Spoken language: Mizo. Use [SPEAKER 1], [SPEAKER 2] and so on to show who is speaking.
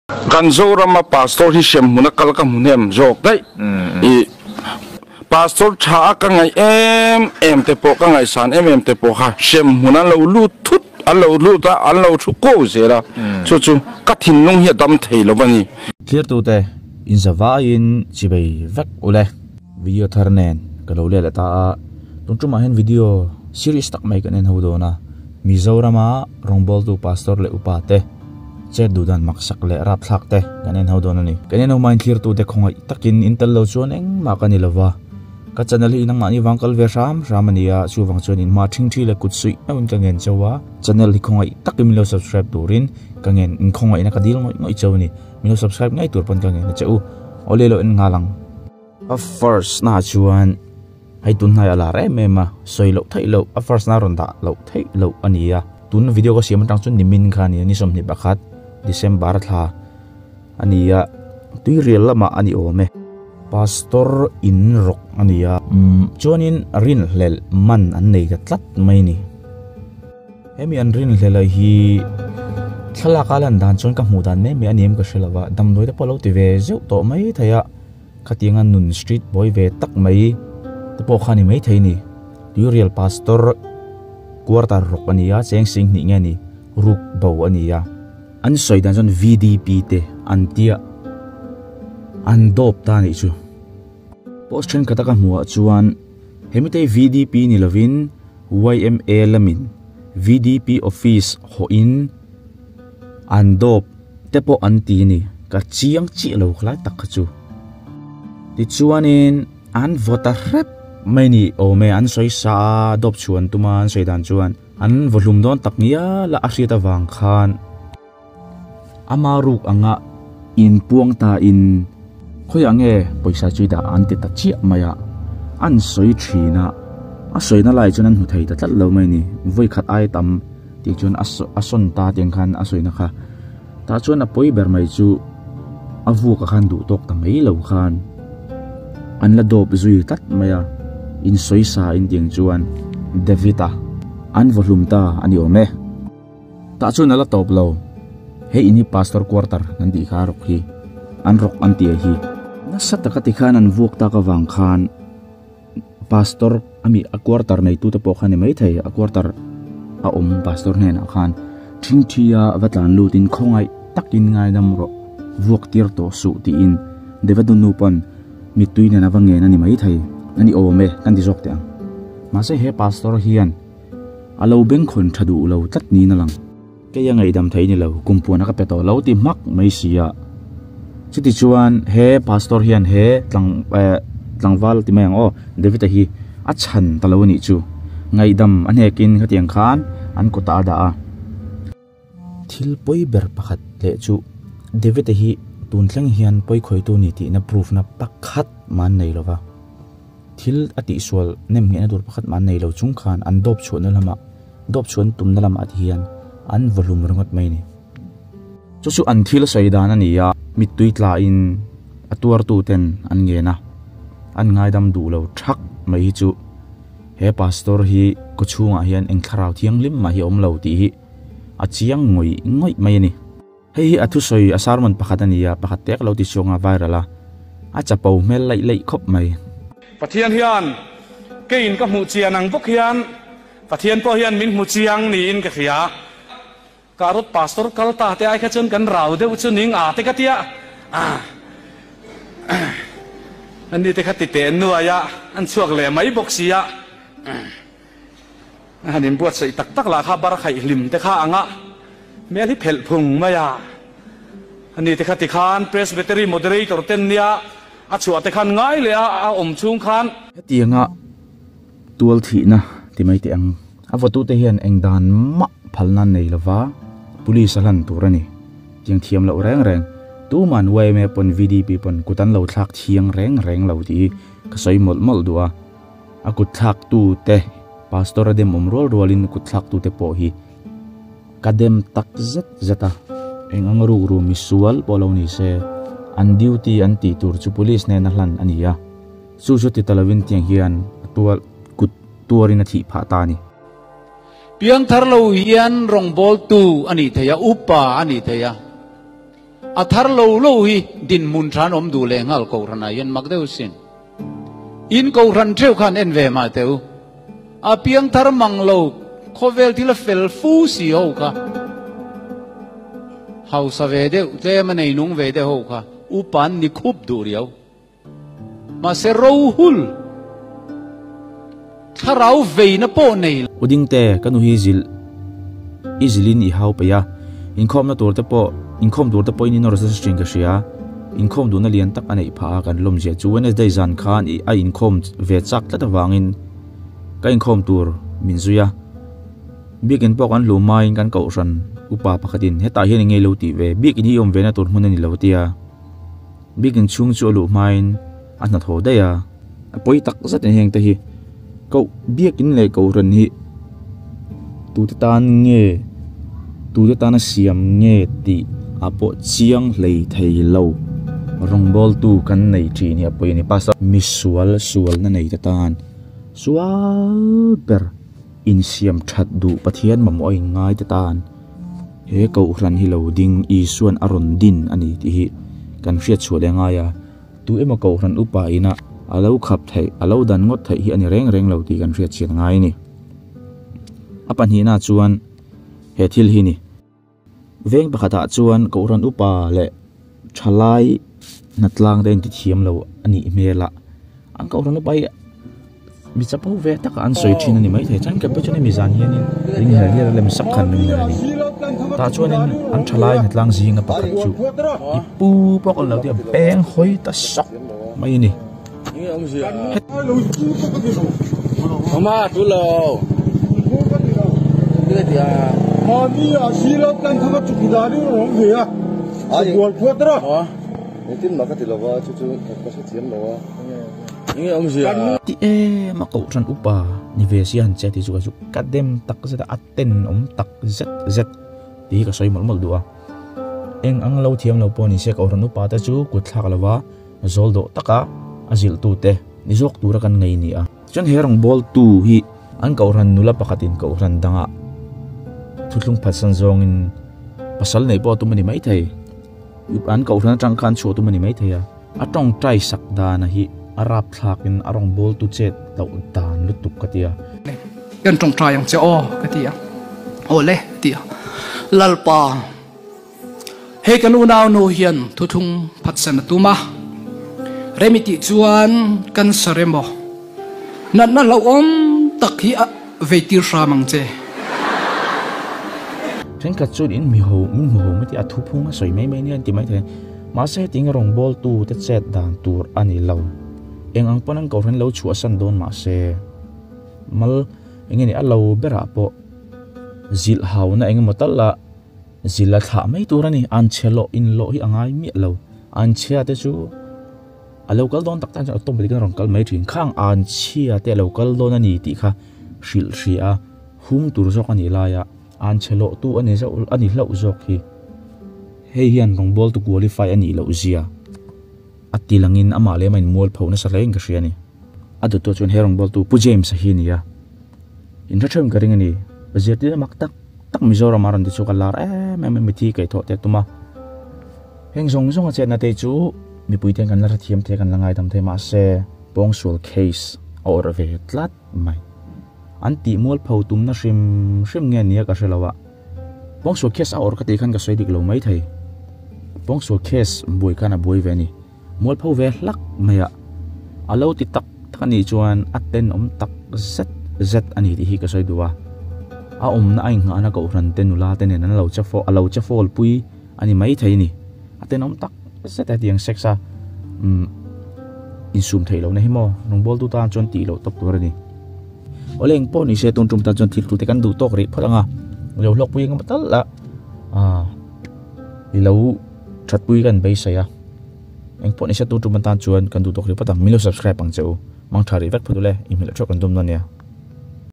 [SPEAKER 1] Kan Zorama pastor hi hremhmun a kal ka hmu hnem zawk daih. I pastor tha a ka ngaih em em te pawh ka ngaihsan em em te pawh kha hremhmun an lo lut thut an lo lut a an lo thu ko zel a chu chu ka thinlung hi a dam thei lo a ni.
[SPEAKER 2] Thirtute inzavaiin chibei vek ule. Video thar nen ka lo let leh ta a, tun tumah hian video series tak mai kan en ho dawn a, Mizorama rawngbawltu pastor leh upa te chet duh dan maksak leh rapthlak te kan en ho dawn a ni. Kan en ho hmain thlirtute khawngaih takin in tel lo chuan engmah ka ni lova, ka channel hi nangmahni vang kal ve hram hram a ni a, chuvang chuan in hma thingthi leh kut suih meuhin ka ngen chauh a, channel hi khawngaih takin min lo subscribe turin ka ngen in khawngaihna ka dil ngawih ngawih chauh a ni. Min lo subscribe ngei tur pawn ka ngen a che u. Awle lo en nghal ang. A first na chuan hei tun hnai a lar em em a, sawi loh theih loh a first na rawn dah loh theih loh a ni a. Tun video ka siam atang chuan nimin kha a ni a, ni 21 December thla a ni a, tuirial lamah a ni awm e. Pastor in rawk a ni a, umm chuanin rinhlelh man an nei ta tlat mai a ni. Hemi an rinhlelh hi thlalak a lan dan chuan ka hmuh dan mai mai a ni em ka hre lo va, damdawi te pawh a lo ti ve zeuh tawh mai thei a, khatianga nun street boy ve tak mai te pawh kha a ni mai thei a ni. Tuirial pastor quarter rawk a ni a, cheng sing hnih nge ni ruk bo a ni a. An sawi dan chuan VDP te an tia an dawp ta a nih chu. Post thenkhat a ka hmuh ah chuan hemi te hi VDP ni lovin yma lamin VDP office hawhin an dawp te pawh an ti a ni, ka chiang chiah lo khalai tak kha chu. Tichuanin an vaw ta hrep mai ni awm e, an sawi sa a, dawp chhuan tum a an sawi dan chuan an vaw hlum dawn tak ngial a, a hriat avang khan ama ruk anga inpuang ta in Khawiah nge pawisa chu i dah an ti ta chiah mai a, an sawi thin a, a sawina lai chuan an hmu thei ta tlat lo mai a ni, vawi khat ai tam tih chuan a a sawn ta tiang khan a sawina kha, tah chuan a pawi ber mai chu a vuak ah khan duh tawk ta mai lo khan an la dawp zui tlat mai a, in sawi sa in tiang chuan David a an vaw hlum ta a ni awm e. Tah chuan a la tawp lo. Hei in hi pastor quarter kan tih kha a rawk hi. An rawk an tih hi. Nasa taka ti khan an vuak tak avang khan pastor ami a quarter neitu te pawh kha ni maithei a quarter a awm pastor hnenah khan thingthi a va tlan lutin khawngaih takin ngaidam rawh vuak tir tawh suh tiin Devadunu pawn mittui nen a va ngen a ni maithei a ni awm e kan ti zawk teh ang. Mahse he pastor hian. A lo bengkhawn tha duh lo tlat niin a lang. Kei a ngaihdam thei ni lo, kum puan a ka pe tawh lo ti hmak mai si a. Chuti chuan he pastor hian he tlang eh tlangval ti mai ang aw, David-a hi a chhan ta lo a nih chu. Ngaihdam a hnekin khatiang khan an kutah a dah a. Thil pawi ber pakhat leh chu David-a hi tun thleng hian pawi khawitu ni tihna proof na pakhat mah an nei lo va. Thil a tihsual nem nghehna tur pakhat mah an nei lo chung khan an dawp chhuahna lamah, dawp chhuah an tumna lamah te hian an vaw hlum ringawt mai a ni. Chu chu an thil sawi dan a ni a, mittui tlain a tuartu ten an ngen a, an ngaidam duh lo thak mai hi chu he pastor hi kawchhungah hian eng thlarau thianghlim mah hi a awm lo tih hi a chiang ngawih ngawih mai a ni. Hei hi a thusawi a sermon pakhat a ni a, pakhat tek lo ti chhuak nga viral a, a chapo hmel laih laih khawp mai.
[SPEAKER 3] Pathian hian keiin ka hmuh chian ang bawk hian Pathian pawh hian min hmu chiang niin ka hria. Karut pastor kal ta te ai kha chuan kan rau deuh chu ning a te ka tia a ani te kha ti teh nuai a an chhuak leh mai bawk sia. A han inbuatsaih tak tak lah kha bar khaih hlim te kha anga hmel hi phelh phung mai a. Ani te kha tikhan Presbytery Moderator ten nia a chhuah te khan ngai leh a, a awm chhung khan.
[SPEAKER 2] Hetianga tual thihna ti mai teh ang. A vawtute hian eng dan mah phalna an nei lova, Police a hlan tur a ni. Tiang thiam loh reng reng, tuman yma pawn VDP pawn kut an lo thlak thiang reng reng lo tih hi ka sawi mawlh mawlh duh a. A kut thlak tu te pastor a dem awm rual rual in kut thlak tu te pawh hi ka dem tak zet zet a, eng ang ruk ru misual pawh lo ni se an duty an tih tur chu police hnena hlan a ni a, chu chu ti ta lovin tiang hian a tual kut tuarin a thih phah ta a ni.
[SPEAKER 4] Piangthar lo hian rawngbawltu a nih thei a, upa a nih thei a. A thar lo lo hi dinhmun tha an awm duh leh nghal kohhran ah hian mak deuh sin. In kohhran theuh khan en ve mah teh u. A piang thar mang lo khawvel thil a fel fu si ho kha. Hausa ve deuh tlem a nei nung ve deuh ho kha upa an ni khup duh riau. Mahse rohul thlarau veina pawh nei lo.
[SPEAKER 2] U Dingte, ka nu hi zilh i zilhin i hau peih a, inkhawmna tur te pawh inkhawm tur te pawhin i nawr zet thin ka hria. Inkhawm duhna lian tak a neih phah a, kan lawm ziah chu Wednesday zan khan i a inkhawm ve chak tlat avangin ka inkhawm tur min zui a. Biakin pawh kan hluh hmain kan kohhran upa pakhatin hetah hian i ngei lo tih ve, biakin hi i awm ve na tur hmun a ni lo a ti a. Biakin chhung chu a luh hmain a hnathawh daih a. A pawi tak zet in heng te hi koh biakin leh kohhran hi tute tan nge tute tana siam nge tih ah pawh chiang hlei thei lo rawngbawltu kan nei thin hi a pawi a ni pastor misual sualna nei te tan sual ber insiam that duh Pathian mamawh a inngai te tan. He kohhran hi lo ding Isuan a rawn din a ni tih hi kan hriat chhuah leh ngai a, tu emaw kohhran upa ina a lo khap theih, a lo dan ngawt theih hi a ni reng reng lo tih kan hriat chhiat ngai a ni. A pahnihna chuan he thil hi ni. Veng pakhatah chuan kohhran upa leh thalai hnatlang te inti thiam lo a nih hmel a, an kohhran upa hi Mi chapo ve taka an sawi thin a ni maithei chuan ka pu chuan hemi zan hianin ring hel hial a lem sak khan ring hel a ni tah chuanin an thalai hnatlang zinga pakhat chu i pu pawh ka lo tia beng hawi ta sawk mai a ni. Ti em a kohhran upa ni ve si a han che tih chu ka chu ka dem tak zet a, a ten awm tak zet zet tih hi ka sawi mawlh mawlh duh a. Eng ang lo thiam lo pawh ni se kohhran upa te chu kut thlak lova zawl dawh taka a zilh tu te ni zawk tura kan ngei ni a. Chuan he rawngbâwl tu hi an kohhran nula pakhatin kohhran dangah thuthlung phatsan zawngin pasal nei pawh a tum a ni maithei. An kohhran atang khan chhuah tum a ni maithei a. A tawngtai sak dana hi a rap thlakin a rawngbâwl tu chet loh dan lutuk ka ti a.
[SPEAKER 5] Kan tawngtai ang che aw ka ti a. Aw le ti a. Lalpa, hei kan unau nu hian thuthlung phatsan a tum a. Remi tih chuan cancer emaw natna hlauhawm tak hi a veitir hram ang che.
[SPEAKER 2] Thenkhat chuan in miho min hmu ho mai tih a thuphung a sawi mai mai nia an ti maithei. Mahse hetiang rawngbawltu te chet dan tur a ni lo. Eng ang pawn an kohhran lo chhuahsan dawn mahse mal eng nge ni a lo berah pawh zilh hauna eng emaw tal a zilh a thlah mai tur a ni. An chhe lawh in lawh hi a ngai miah lo. An chhia te chu a lo kal dawn tak tak chuan automatic in a rawn kal mai thin. Khang an chhia te a lo kal dawn a ni tih kha hrilh hria a hum tur zawk a nih laia an chhe lawh tu a ni zauh a ni hlauh zawk hi. Hei hian rawngbâwl tu qualify a nih loh zia a ti langin amah leh amah in mualpho nasa hle in ka hria a ni. A dawttu chuan he rawngbâwl tu Pu James-a hi a ni a, in hre theuhin ka ring a ni. Zirtirna mak tak tak Mizoram a rawn ti chhuak a, lar em em a mithi kaihthawh te a tum a. Heng zawng zawng a chetna te chu mipui ten kan la hrethiam thei a, kan la ngaidam thei mahse pawngsual case a awrh ve tlat mai. An tih mualpho tumna hrim hrim nge nia ka hre lo a. Pawngsual case a awrh ka tih khan ka sawi dik lo mai thei. Pawngsual case buai khan a buai ve a ni. Mualpho ve hlak mai a. A lo ti tak tak a nih chuan a tenawm tak zet zet a ni tih hi ka sawi duh a. A awmna a inghahna kohhran te nula te nen an lo che fo a lo che fawl pui a ni mai thei a ni. A tenawm tak zet a tiang sex a umm insum theih lohna hi maw rawngbawltu tan chuan tih loh tawp tur a ni. Awle eng pawh ni se tun tum tan chuan thil tute kan duh tawk rih phawt ang a, i lo hlawkpui eng emaw tal a ah i lo thatpui kan beisei a, eng pawh ni se tun tum atan chuan kan duh tawk rih phawt ang, min lo subscribe ang che u, mang tha rih vek phawt ule, i hmelh theuh kan tum dawn nia.